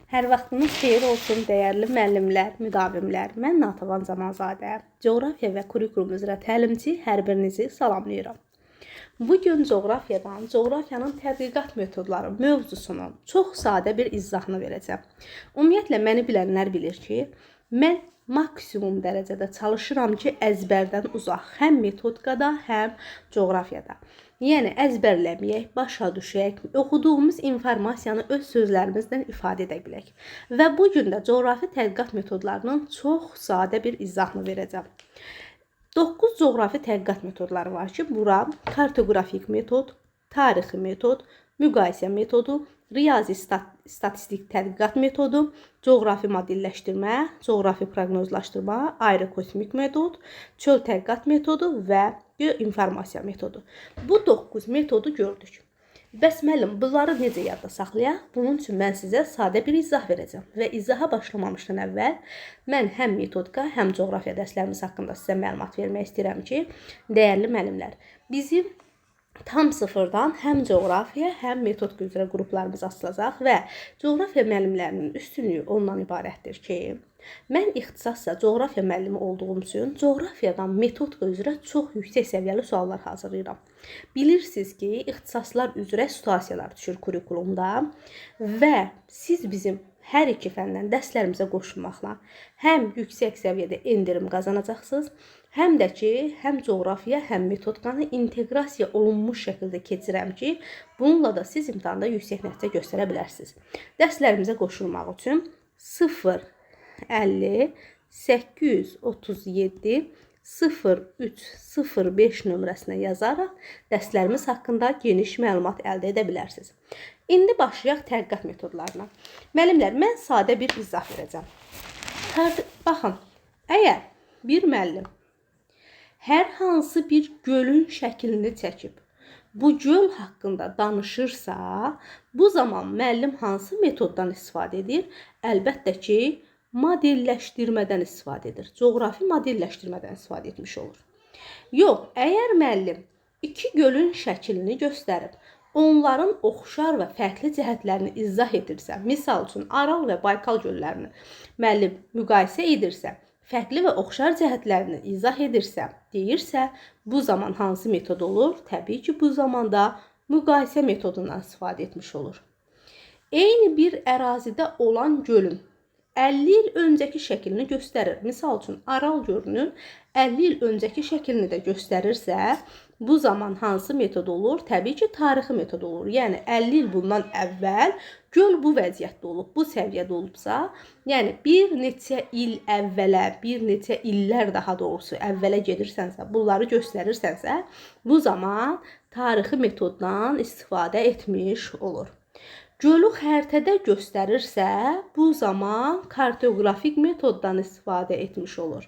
Hər vaxtınız xeyir olsun, dəyərli müəllimlər, müdavimlər. Mən Natəvan Camalzadə, coğrafiya və kurikulum üzrə təlimçi, hər birinizi salamlayıram. Bu gün coğrafiyadan, coğrafiyanın tədqiqat metodları mövzusunun çox sadə bir izahını verəcəm. Ümumiyyətlə məni bilənlər bilir ki, mən maksimum dərəcədə çalışıram ki, əzbərdən uzaq, həm metodikada, həm coğrafiyada. Yəni əzbərləməyək, başa düşək, oxuduğumuz informasiyanı öz sözlərimizlə ifadə edə bilək. Və bu gün də coğrafi tədqiqat metodlarının çox sadə bir izahını verəcəm. 9 coğrafi tədqiqat metodları var ki, bura kartoqrafik metod, tarixi metod, müqayisə metodu, riyazi statistik tədqiqat metodu, coğrafi modelləşdirmə, coğrafi proqnozlaşdırma, aerokosmik metod, çöl tədqiqat metodu və geoinformasiya metodu. Bu 9 metodu gördük. Bəs müəllim, bunları necə yadda saxlayaq? Bunun üçün mən sizə sadə bir izah verəcəm və izaha başlamamışdan əvvəl mən həm metodika, həm coğrafiya dərslərimiz haqqında sizə məlumat vermək istəyirəm ki, dəyərli müəllimlər, bizim tam sıfırdan həm coğrafiya, həm metodika üzrə qruplarımız açılacaq və coğrafiya müəllimlərinin üstünlüyü ondan ibarətdir ki, mən ixtisasla coğrafiya müəllimi olduğum üçün coğrafiyadan metodika üzrə çox yüksək səviyyəli suallar hazırlayıram. Bilirsiniz ki, ixtisaslar üzrə situasiyalar düşür kurikulumda və siz bizim hər iki fəndən dərslərimizə qoşulmaqla həm yüksək səviyyədə endirim qazanacaqsınız, həm də ki, həm coğrafiya, həm metodikanı inteqrasiya olunmuş şəkildə keçirəm ki, bununla da siz imtahanda yüksək nəticə göstərə bilərsiniz. Dərslərimizə qoşulmaq üçün 0 50 837 03 05 nömrəsinə yazaraq dərslərimiz haqqında geniş məlumat əldə edə bilərsiniz. İndi başlayaq tədqiqat metodlarına. Müəllimlər, mən sadə bir izah verəcəm. Baxın, əgər bir müəllim hər hansı bir gölün şəklini çəkib, bu göl haqqında danışırsa, bu zaman müəllim hansı metoddan istifadə edir? Əlbəttə ki, modelləşdirmədən istifadə edir. Coğrafi modelləşdirmədən istifadə etmiş olur. Yox, əgər müəllim iki gölün şəklini göstərib, onların oxşar və fərqli cəhətlərini izah edirsə, misal üçün Aral və Baykal göllərini müəllim müqayisə edirsə, fərqli və oxşar cəhətlərini izah edirsə, deyirsə, bu zaman hansı metod olur? Təbii ki, bu zamanda müqayisə metodundan istifadə etmiş olur. Eyni bir ərazidə olan gölün 50 il öncəki şəklini göstərir. Misal üçün, Aral gölünün 50 il öncəki şəklini də göstərirsə, bu zaman hansı metod olur? Təbii ki, tarixi metod olur. Yəni, 50 il bundan əvvəl göl bu vəziyyətdə olub, bu səviyyədə olubsa, yəni bir neçə il əvvələ, bir neçə illər daha doğrusu əvvələ gedirsənsə, bunları göstərirsənsə, bu zaman tarixi metoddan istifadə etmiş olur. Gölü xəritədə göstərirsə, bu zaman kartoqrafik metoddan istifadə etmiş olur.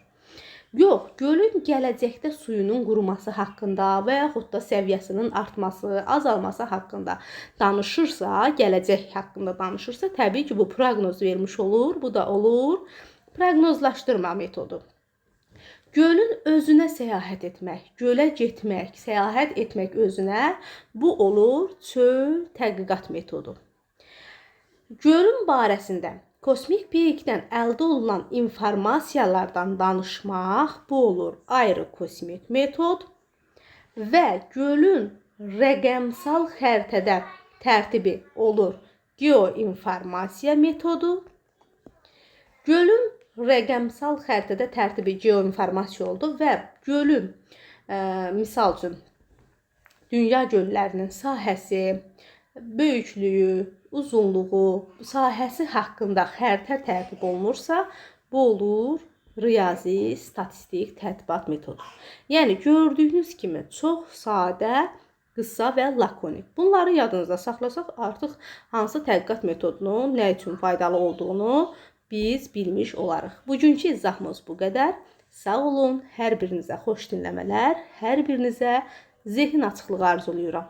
Yox, gölün gələcəkdə suyunun quruması haqqında və yaxud da səviyyəsinin artması, azalması haqqında danışırsa, gələcək haqqında danışırsa, təbii ki, bu proqnoz vermiş olur. Bu da olur proqnozlaşdırma metodu. Gölün özünə səyahət etmək, gölə getmək, səyahət etmək özünə, bu olur çöl tədqiqat metodu. Gölün barəsində kosmik peykdən əldə olunan informasiyalardan danışmaq, bu olur aerokosmik metod və gölün rəqəmsal xəritədə tərtibi olur geoinformasiya metodu. Gölün rəqəmsal xəritədə tərtibi geoinformasiya oldu və gölün, misal üçün, dünya göllərinin sahəsi, böyüklüyü, uzunluğu, sahəsi haqqında xəritə tərtib olunursa, bu olur riyazi statistik tərtibat metodu. Yəni, gördüyünüz kimi çox sadə, qısa və lakonik. Bunları yadınızda saxlasaq, artıq hansı tədqiqat metodunun nə üçün faydalı olduğunu biz bilmiş olarıq. Bugünkü izahımız bu qədər. Sağ olun, hər birinizə xoş dinləmələr, hər birinizə zehin açıqlığı arzulayıram.